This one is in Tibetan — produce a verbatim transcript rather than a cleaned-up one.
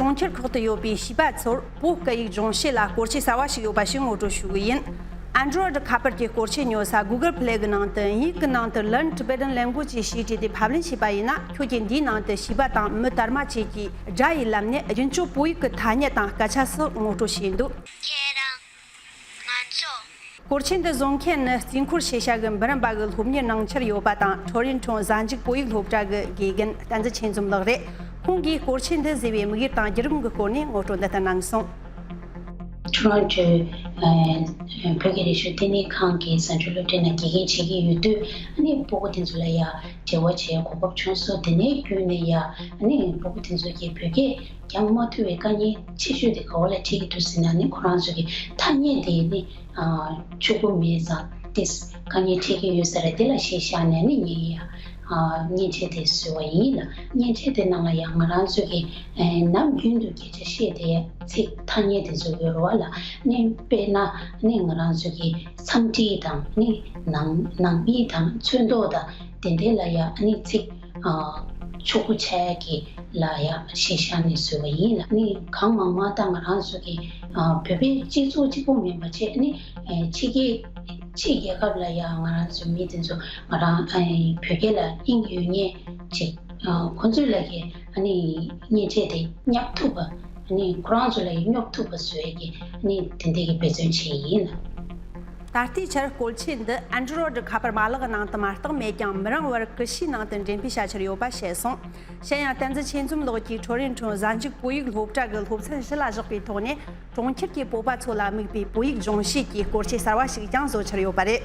གྲོང་ཁྱེར་ཁག་ཏུ་ཡོད་པའི་བྱིས་པ་ཚོར་བོད་སྐད་ཡིག་སྦྱོང་བྱེད་ལ་སྐོར་ཆས་གསར་བ་ཞིག་ཡོད་པ་ཞིག་ངོ་སྤྲོད་ཞུ་གི་ཡིན། Android ཁ་པར་གྱི་སྐོར་ཆས་ཉོ་ས་Google Play གི་ནང་དུ་དབྱིན་ཡིག་གི་ནང་དུ Learn Tibetan Language ཞེས་བྲིས་ཏེ་ཕབ་ལེན་བྱས་པ་ཡིན་ན། ཁྱོད་ཀྱིས་འདིའི་ནང་དུ་བྱིས་པ་དང་མི་དར་མ་བཅས་ཀྱི་དགྲ་ཡི་ལམ་ནས་རྒྱུན་སྤྱོད་བོད་ཡིག་གི་ཐ་སྙད་དང་སྐད་ཆ་སོགས་ངོ་སྤྲོད་བྱས་འདུག་ཁྱེད་རང་། ང་ཚོ། སྐོར་ཆས་འདི་བཟོ་མཁན་ནི་རྩིས་འཁོར་ཤེས་བྱ་གི་འབུམ་རམས་པ་གི་སློབ་གཉེར་གནང་འཆར་ཡོད་པ་དང་། ཁྲོ་རི་ཁྲོན་གཟའ་མཇུག་བོད་ཡིག་སློབ་གྲྭ་གི་དགེ་རྒན་བསྟན་འཛིན་ཆོས་འཛོམས་ལགས་རེད། ཁོང་གིས་སྐོར་ཆས་འདི་བཟོས་པའི་དམིགས་ཡུལ་དང་བརྒྱུད་རིམ་གྱི་སྐོར་ནས་ངོ་སྤྲོད་འདི་ལྟར་གནང་སོང་། ཊོ་རོན་ཊོའི་བོད་ཀྱི་རིག་གཞུང་ལྟེ་གནས་ཁང་གི་གཟའ་མཇུག་སློབ་གྲྭའི་ནང་དགེ་རྒན་བྱེད་ཀྱི་ཡོད་དུས། ཨ་ནི་སྤུ་གུ་དེ་ཚོ་ལ་ཡ་འབྲེལ་བ་བྱེད་གོ་སྐབས་བྱུང་སོང་། དེ་ནས་བརྒྱུད་ནས་ཡ་ཨ་ནི་སྤུ་གུ་དེ་ཚོ་གིས་བོད་སྐད་རྒྱག་མ་ཐུབ་པའི་དཀའ་ངལ་ཆེ་ཤོས་དེ་ག་བ་ལ་འཕྲད་ཀྱི་འདུག་ཟེར་ན། ཨ་ནི་ཁོ་རང་ཚོ་གི་ཐ་སྙད་དེ་ནི་ཕྱུག་པོ་མེད་ཙང་ཏོག་ཙམ་དཀའ་ངལ་འཕྲད་ཀྱི་ཡོད་ས་རེད། དེ་ལ་གཞི་བཞག་ནས་ནི་ངས་ཡ་མཉེན་ཆས་དེ་བཟོས་པ་ཡིན་ལ། མཉེན་ཆས་དེ་ནང་ལ་ཡང་ང་རང་ཚོ་གི་ནམ་རྒྱུན་དུ་སྐད་ཆ་བཤད་དེ་ཚིག་ཐ་སྙད་དེ་ཚོ་ཡོད་རེད་བ་ལ། ནི་དཔེར་ན་ནི་ང་རང་ཚོ་གི་འཚམས་འདྲི་དང་ནི་ནང་ནང་མི་དང་ཚོན་མདོག་དང་དེ་འདྲའི་ལ་ཡ་ནི་ཚིག་ཕྱུག་པོ་ཆགས་ཀྱི་ལ་ཡ་གཞི་བཞག་ནས་བཟོས་པ་ཡིན་ལ། ནི་གང་མང་མང་ད་ང་རང་ཚོ་གི་བོད་པའི་སྤྱི་ཚོགས་གཅིག་པོ་མིན་པ་བྱས་ནི་ཕྱི་རྒྱལ་ཕྱི་རྒྱལ་ཁབ་ལ་ཡ་ང་རང་ཚོ་མི་དེ་ཚོ་ང་རང་བོད་སྐད་ལ་དབྱིངས་ཡོད་མཁན་ཅིག་ཁོ་ཚོའི་ལ་གི་ཨ་ནི་མཉེན་ཆས་དེ་བསྙབ་ཐུབ་པ། ཨ་ནི་ཁོ་རང་ཚོ་ལ་ཡི་སྙོབ་ཐུབ་པ་བཟོ་ཡས་ཀྱི་ཨ་ནི་དེ་འདྲ་གི་འབད་བརྩོན་བྱས་ཡིན། ད་ལྟའི་ཆར་སྐོར་ཆས་འདི་Android ཁ་པར་མ་ལག་གི་ནང་དུ་མ་གཏོགས་མེད་ཀྱང་། མི་རིང་བར་ཀུ་ཤུའི་ནང་དུ་འགྲེམས་སྤེལ་བྱ་འཆར་ཡོད་པ་བཤད་སོང་། གཞན་ཡང་བསྟན་འཛིན་ཆོས་འཛོམས་ལགས་ཀྱིས་ཁྲོ་རི་ཁྲོན་གཟའ་མཇུག་བོད་ཡིག་སློབ་གྲྭ་གི་སློབ་ཚན་བཞི་ལ་བཞག་པའི་ཐོག་ནས། གྲོང་ཁྱེར་གྱི་བོད་པ་ཚོ་ལ་དམིགས་པའི་བོད་ཡིག་སྦྱོང་བྱེད་ཀྱི་སྐོར་ཆས་གསར་བ་ཞིག་ཀྱང་བཟོ་འཆར་ཡོད་པ་རེད།